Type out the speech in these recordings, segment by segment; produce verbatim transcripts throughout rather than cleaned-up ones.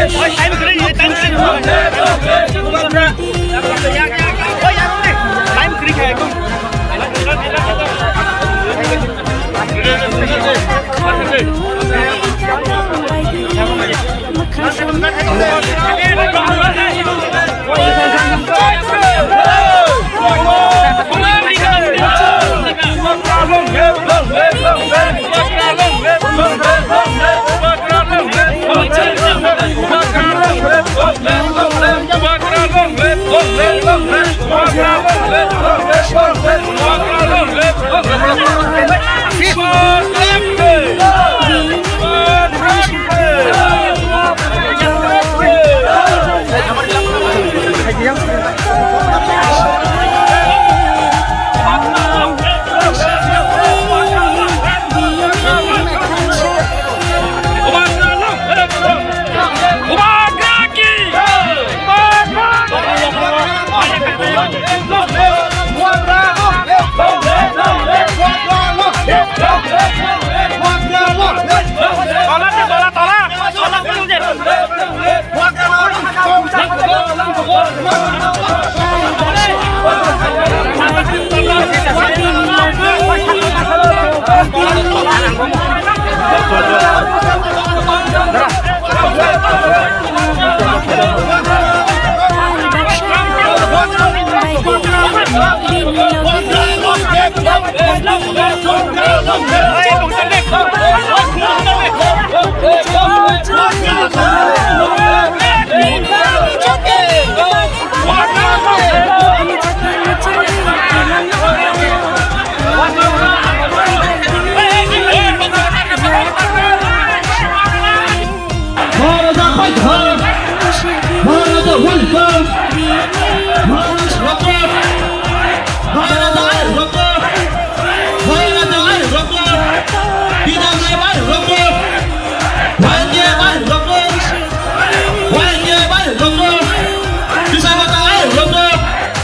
Oi, time kwrwi, time kwrwi. Oi, yakni. Time kwrwi kha ekdom. Bharat welcome. Bharat welcome. Bharat welcome. Bharat welcome. Bidang welcome. Bharat welcome. Bharat welcome. Bisa welcome. Bharat welcome.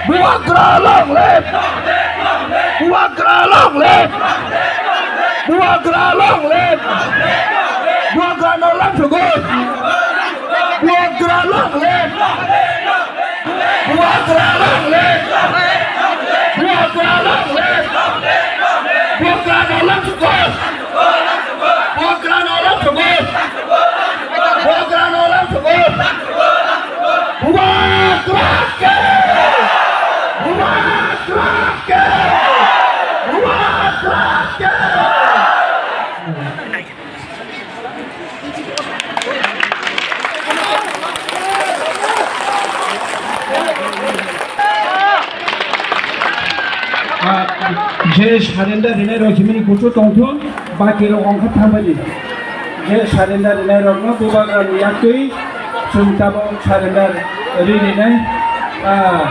Bubagra long live! Bubagra long live! Bubagra long live! Bubagra no long to go! Bubagra long live! Bubagra long live! Bubagra long live! Bubagra no long to go! Bubagra no long to go! Bubagra no long to go! Bubagra ke! Bubagra ke! Bubagra ke! Ah, je surrender rinai rok jimini kuchu tongthun, baki rok ongkha thangbaini. Je surrender rinai rokno bubagra ni yaktwi chwng tabok surrender ri rinai. Ah.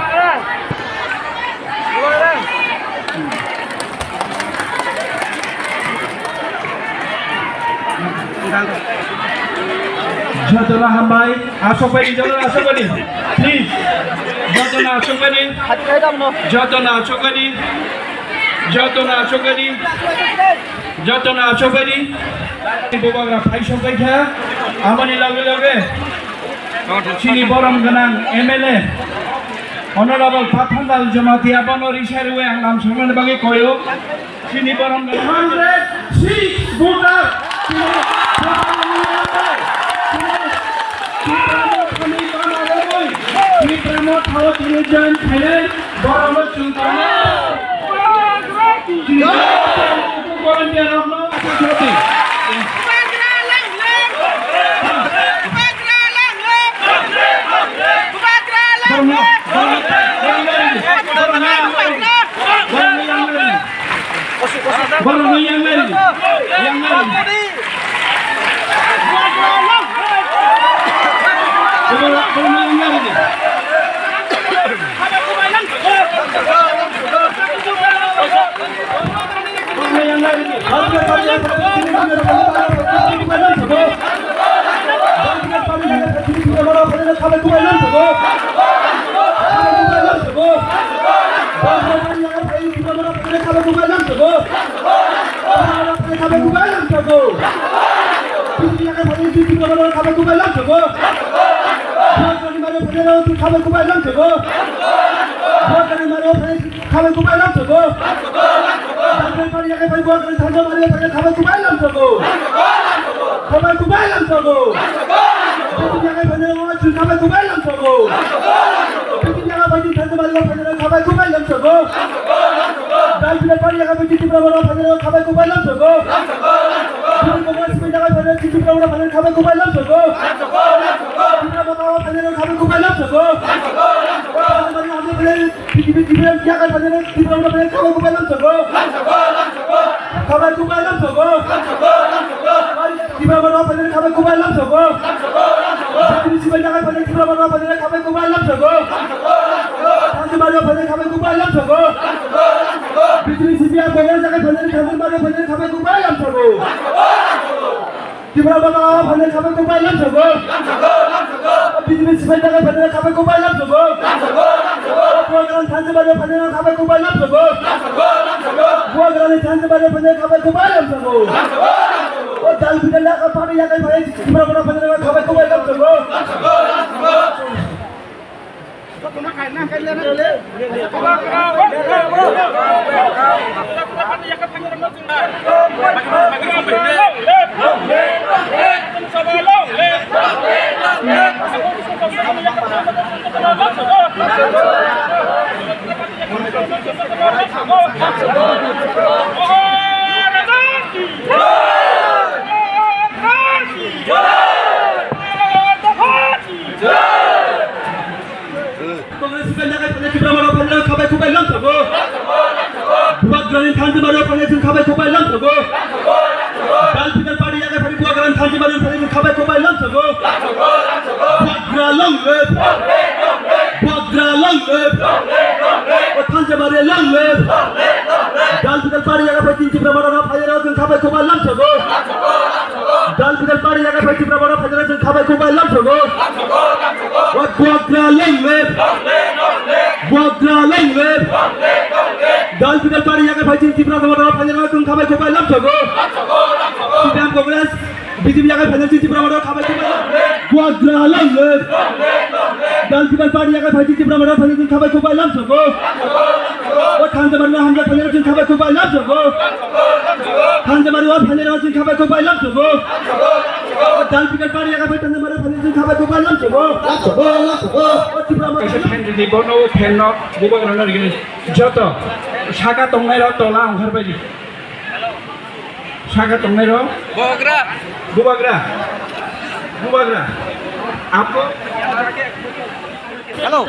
Jotono hambai, asokbaini, jotono asokbaini. Please. Jotono asokbaini. Jotono asokbaini. Jotono asokbaini. Jotono asokbaini. Bubagra phai sokbaikha. Aboni loge loge chini borom gwnang M L A Honorable Pathandal Jamatia bono risai rwi ang lam soknani bagwi koyo. Chini borom gwnang hundred six voter. Tipra Mothani bana rwi, Tipra Mothao tini join khainai, borokno chwng tongma. Volunteer rokno aswk khlai di. Borokno, borokno, borokno yang nari. Borokno yang nari. Borokno yang nari. Yang nari. Borokno, borokno yang nari. Khabai kubai lamsogo. Dalpina pari yakai pari buak kali thansa mari yakai khabai kubai lamsogo. Khabai kubai lamsogo. Dalpina yakai pari yakai chun khabai kubai lamsogo. Dalpina yakai pari thansa mari yakai khabai kubai lamsogo. Dalpina pari yakai pari Tipra Motha pari khabai kubai lamsogo. Dalpina yakai pari Tipra Motha pari khabai kubai lamsogo. Tipra Motha pari khabai kubai lamsogo. Dalpina pari yakai pari Tipra Motha pari khabai kubai lamsogo. Khabai kubai lamsogo. Tipra Motha phainai khabai kubai lamsogo. Bini sibai jagai phainai Tipra Motha phainai khabai kubai lamsogo. Thansi Mario phainai khabai kubai lamsogo. Bini sibai jagai phainai Thansi Mario phainai khabai kubai lamsogo. Tipra Motha phainai khabai kubai lamsogo. Bini sibai jagai phainai khabai kubai lamsogo. Program Thansi Mario phainai khabai kubai lamsogo. Buagrani thansa bari phai khabai kubai lamsogo. O dal bidal laka pari yakai phai Tipra Motha phai khabai kubai lamsogo. Congress ni jagai phai Tipra Motha phai khabai kubai lamsogo. Bubagrani thansa bari phai khabai kubai lamsogo. Dal bidal party jagai phai Bubagrani thansa bari phai khabai kubai lamsogo. Bubagra long live. Bubagra long live. O thansa bari long live. Dal bidal party jagai phai Tipra Motha phai khabai kubai lamsogo. Dal bidal party jagai phai Tipra Motha phai khabai kubai lamsogo. O Bubagra long live. Bubagra long live. Dal bidal party jagai phai Tipra Motha phai khabai kubai lamsogo. C P I M Congress B J P yakai phainai Tipra Motha khabai kubai lamsogo. Bubagra long live. Dal bidal party yakai phai Tipra Motha phainai khabai kubai lamsogo. O thansa bari hamjak phainai khabai kubai lamsogo. Thansa bari o phainai khabai kubai lamsogo. O dal bidal party yakai phai thansa bari phainai khabai kubai lamsogo. O Tipra Motha. Kaisa fan ridi, bono fan no, bubagra no ridi. Joto saka tongnai rok tola ongkhar bai di. Saka tongnai rok. Bubagra. Bubagra. Bubagra. Apo. Hello.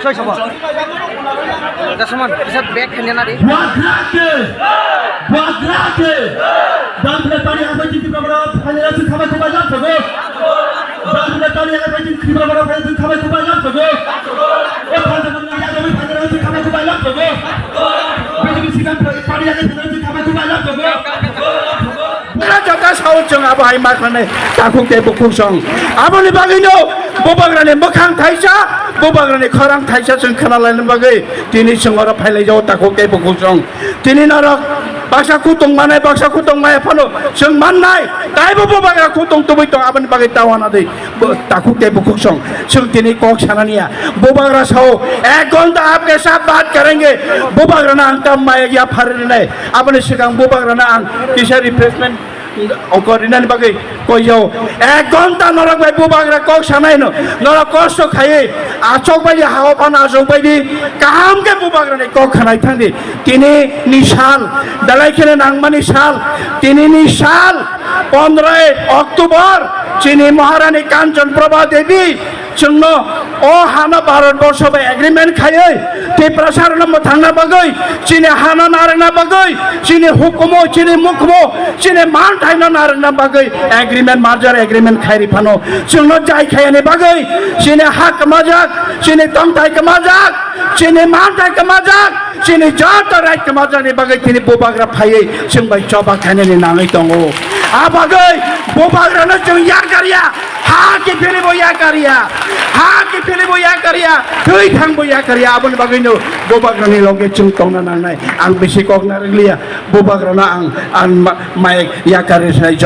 Soi sabo. Dasaman, bisa back kanya nari. Bubagra ke. Bubagra ke. Dal bidal party yakai phai Tipra Motha phainai khabai kubai lamsogo. Dal bidal party yakai phai Tipra Motha phainai khabai kubai lamsogo. O thansa bari yakai phai Tipra Motha phainai khabai kubai lamsogo. B J P C P I M party yakai phai khabai kubai lamsogo. Bubagra jota sao chwng abo hai ma khanai takhuk tei bukhuk song. Aboni bagwino Bubagrani mwkhang thaisa, Bubagrani khorang thaisa chwng khna laina bagwi tini chwng oro phai lai jago takhuk tei bukhuk song. Tini norok baksa kutung manai, baksa kutung maya phano chwng mannai. Taibo Bubagra kutung tubui tong, aboni bagwi ta uanadi. Bo-, takhuk tei bukhuk song. Chwng tini kok sanani ya. Bubagra sao, "Ek ghonta aapke saath baat karenge." Bubagrano ang ta maya ya pharinai. Aboni swkang Bubagrano ang kisa refreshment ongkor rinani bagwi koiyo. Ek ghonta norok bai bubagra kok sanai no, norok kosto khaiwi achok bai di, hao phano achok bai di, kaham khe bubagrani kok khanai thang di. Tini ni sal, belai kheno nangmani sal, tini ni sal, pondroi October, chini Maharani Kanchan Prabha Devi, chwngno o hano Bharat borsho bai agreement khaiwi, Tiprasa rokno mwthangna bagwi, chini hano narwkna bagwi, chini hukumu, chini mukhumu, chini manthaino narwkna bagwi agreement, merger agreement khairi phano, chwngno jai khayani bagwi, chini ha kwmajak, chini tongthai kwmajak, chini manthaino kwmajak, chini joto right kwmajakni bagwi tini bubagra phaiwi chwng bai choba khainani nangwi tongo. A bagwi bubagrano chwng yakarya, ha kiphilwi bo yakarya, ha kiphilwi bo yakarya, thwi thang bo yakarya, aboni bagwino bubagrani loge chwng tongna nangnai. Ang bisi kok narwkliya, bubagrano ang, ang ma-, mai yakarwi sinai.